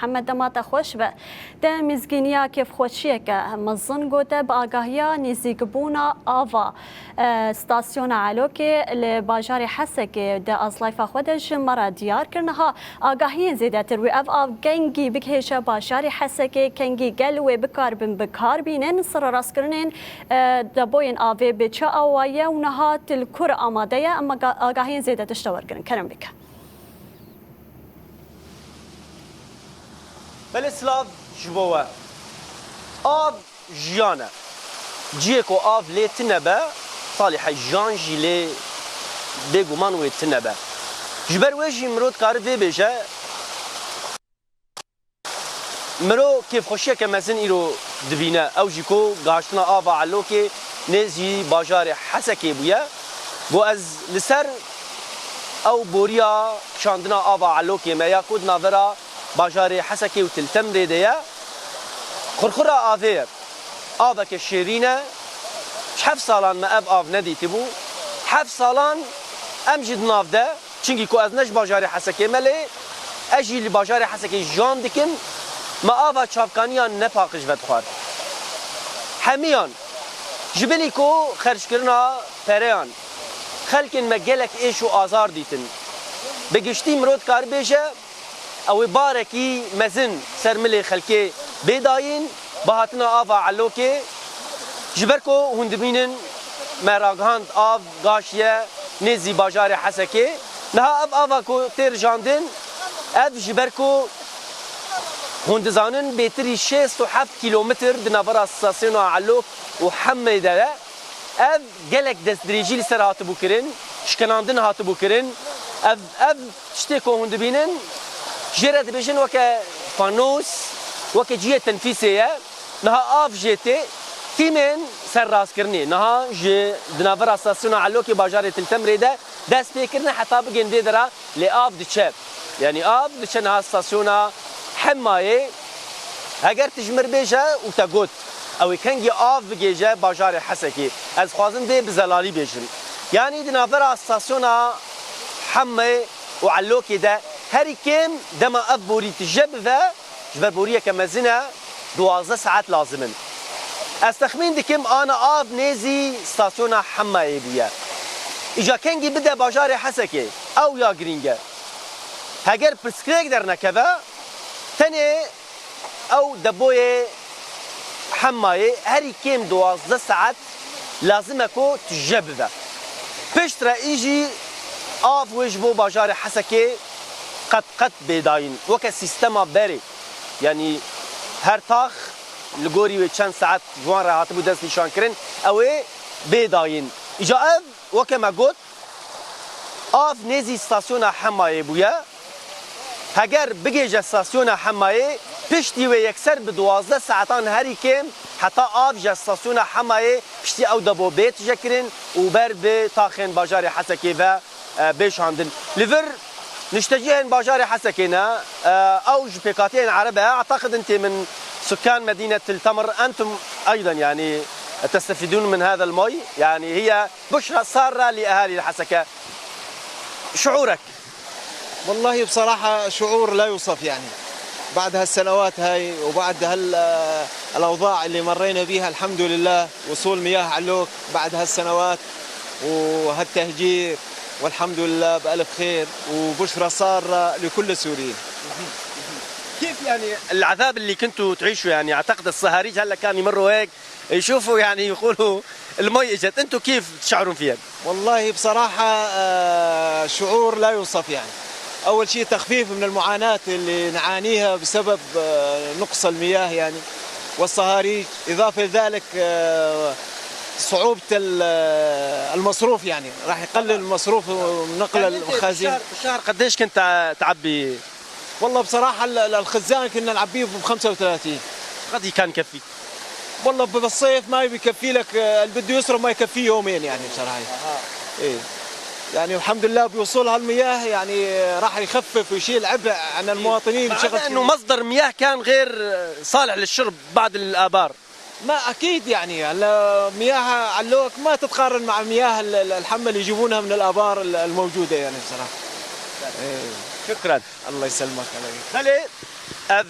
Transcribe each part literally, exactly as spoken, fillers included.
Mihemed, dema te xweş be. Di mizgîniya kêfxweşiyeke mezin gote, bi agahiya nêzîkbûna ava, e, stasyona Elokê li bajarê Hesekê di azlayfa xwe de ji me re diyar kir. Niha agahiyên zêdetir wê ev av kengî bigihêje bajarê Hesekê, kengî gel wê bikaribin bi kar bînin. Sererastkirinên, e, deboyên avê bi çi awa ye û niha til kur amade ye? Em aga-, agahiyên zêdetir ji te wergirin. Kerem bike. Belê silav ji bo we. Av jiyan e. Ciyê ku av lê tune be, salî he jiyan jî lê bêguman wê tune be. Ji ber wê jî mirov dikare vê bêje, mirov kêfxweşiyeke mezin îro dibîne. Ew jî ku gaştina ava Elokê nêzî bajarê Hesekê bûye. Got, ez li ser ew boriya kişandina ava Elokê me ya ku di navbera bajarê Hesekê û Til Temrê de ye. Xurxura avê ye. Aveke şêrîn e. Ji heft salan me ev av nedîtibû. Heft salan em jî di nav de, çinkî ku ez ne ji bajarê Hesekê me, lê ez jî li bajarê Hesekê jiyan dikim, me ava çavkaniyan ne paqij vedixwar. Hemiyan, ji bilî ku xerckirina pereyan, xelkên me gelek êş û azar dîtin. Bi giştî mirov dikare bêje, ew ê barekî mezin ser milê xelkê bê dayîn, bi hatina ava Elokê, ji ber ku hûn dibînin me ragihand av gaşiye nêzî bajarê Hesekê. Niha ev ava ku tê rijandin, ev ji ber ku hûn dizanin bêtirî şêst û heft kîlometr di navbera stasyona Elok û Hemê de ye. Ev gelek destdirêjî li ser hatibû kirin, şikinandin hatibû kirin. Ev, ev tiştê ku hûn dibînin, jê re dibêjin weke fanos, weke cihê tenfîsê ye. Niha av jê tê, tîmên serrastkirinê niha ji di navbera stasyona Elokê bajarê Til Temrê de dest pê kirine heta bigên vê dera. Lê av diçe. Yanî av diçe niha stasyona Hemayê. Heger tu ji mir bêje û te got, ew ê kengî av bigêje bajarê Hesekê. Ez dixwazim vê bi zelalî bêjim. Yanî di navbera stasyona Hemê û Elokê de herî kêm dema ev borî tije bive, ji ber boriyeke mezin e, duwazdeh saet lazim in. Ez texmîn dikim ana av nêzî stasyona Hemayê bûye. Îca kengî bide bajarê Hesekê, ew ya girîng e. Heger pirsgirêk dernekeve, tenê ew depoyê Hemayê herî kêm duwazdeh saet lazim e ku tije bibe. Piştre î jî av wê ji bo bajarê Hesekê qet qet bê dayîn. Weke sîstema berê. Yanî her tax li gorî wê çend saet ji wan re hatibû dest nîşankirin, ew ê bê dayîn. Îca ev, weke me got, av nêzî stasyona Hemayê bûye. Heger bigêje stasyona Hemayê, piştî wê yekser bi duwazdeh saetan herî kêm heta av ji stasyona Hemayê piştî ew depo bê tijekirin û ber bi taxên bajarê Hesekê ve, e, bê şandin. Li vir niştecihên bajarê Hesekê ne, e, ew ji pêkhatiyên Ereb e, أعتقد أنت من سكان مدينة تل تمر، أنتم أيضًا يعني تستفيدون من هذا المي، يعني هي بشرى سارة لأهالي الحسكة. شعورك؟ والله بصراحة شعور لا يوصف يعني، بعد هالسنوات هاي وبعد هال، آه، الأوضاع اللي مرينا بيها، الحمد لله وصول مياه علوك بعد هالسنوات وهالتهجير، والحمد لله بألف خير وبشرى سارة لكل السوريين. كيف يعني العذاب اللي كنتوا تعيشوا؟ يعني أعتقد الصهاريج هلا كان يمروا هيك، يشوفوا يعني يقولوا المي اجت، انتوا كيف تشعرون فيها؟ والله بصراحة، آه، شعور لا يوصف يعني. أول شيء تخفيف من المعاناة اللي نعانيها بسبب، آه، نقص المياه يعني، والصهاريج، إضافة لذلك، آه، صعوبة ال-، آه، المصروف يعني، راح يقلل المصروف ونقل يعني انت المخازن. بالشهر، بالشهر قديش كنت تع-، تعبي؟ والله بصراحة ال-، ال-، الخزان كنا نعبيه بخمسة وثلاثين. قد كان يكفي؟ والله ب-، بالصيف ما بيكفي لك، آه، اللي بده يصرف ما يكفيه يومين يعني بصراحة. إيه. يعني الحمد لله بيوصل هالمياه، يعني راح يخفف ويشيل عبء عن المواطنين مع بشكل إنه كبير. مصدر مياه كان غير، آه، صالح للشرب بعد الآبار. ما أكيد يعني، هلا مياه علوك ما تتقارن مع مياه ال-، ال-، الحمى اللي يجيبونها من الآبار ال-، الموجودة يعني بصراحة. إيه. شكرًا. الله يسلمك، الله يسلمك. بلي. Ev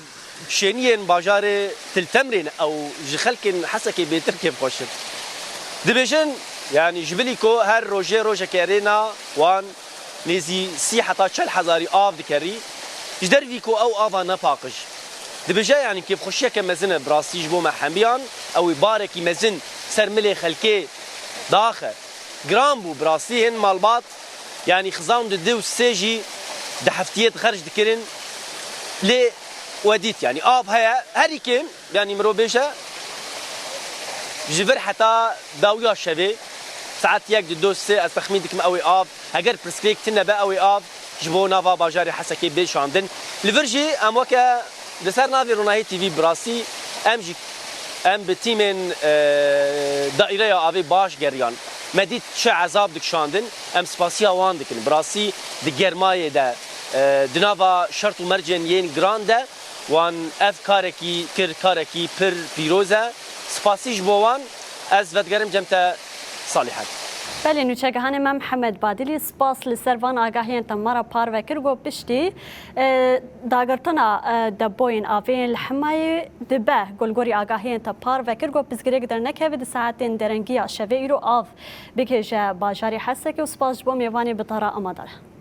şêniyên bajarê Til Temrê ne, ew ji xelkên Hesekê bêtir kêfxweş in. Dibêjin, yanî ji bilî ku her rojê rojeke rêna wan nêzî sî heta çel hezarî av dikerî, ji dervî ku ew ava ne paqij. Dibêje, yanî kêfxweşiyeke mezin e, bi rastî ji bo me hemiyan ew ê barekî mezin ser milê xelkê daxe. Giran bû, bi rastî hên malbat, yanî xizan di du û sê jî di heftiyê xerc dikirin, lê we dît, yanî av heye, herî kêm, yanî mirov bêje, ji vir heta dawiya şevê, saet yek di du sê, ez texmîn dikim ew ê av, heger pirsgirêk tune be, ew ê av ji bo nava bajarê Hesekê bê şandin. Li vir jî em weke li ser navê Ronahî T V bi rastî em jî, em bi tîmên, e, daîreya avê baş geriyan. Me dît çi ezab dikişandin, em spasiya wan dikin. Bi rastî di germayê de, e, di nava şert û mercên yên giran de wan ev karekî kir, karekî pir pîroz e. Spasî ji bo wan, ez vedigerim cem te Salîhen. Belê, nûçegihanê me Mihemed Badilî, spas li ser van agahiyên te me re parve kir, got piştî, e, dagirtina, e, deboyên avê yên li Hemayê dibe, ku li gorî agahiyên te parve kir, got pirsgirêk dernekeve di saetên derengiya şevê îro av bigihêje bajarê Hesekê û spas ji bo mêvanê bi te re amade re.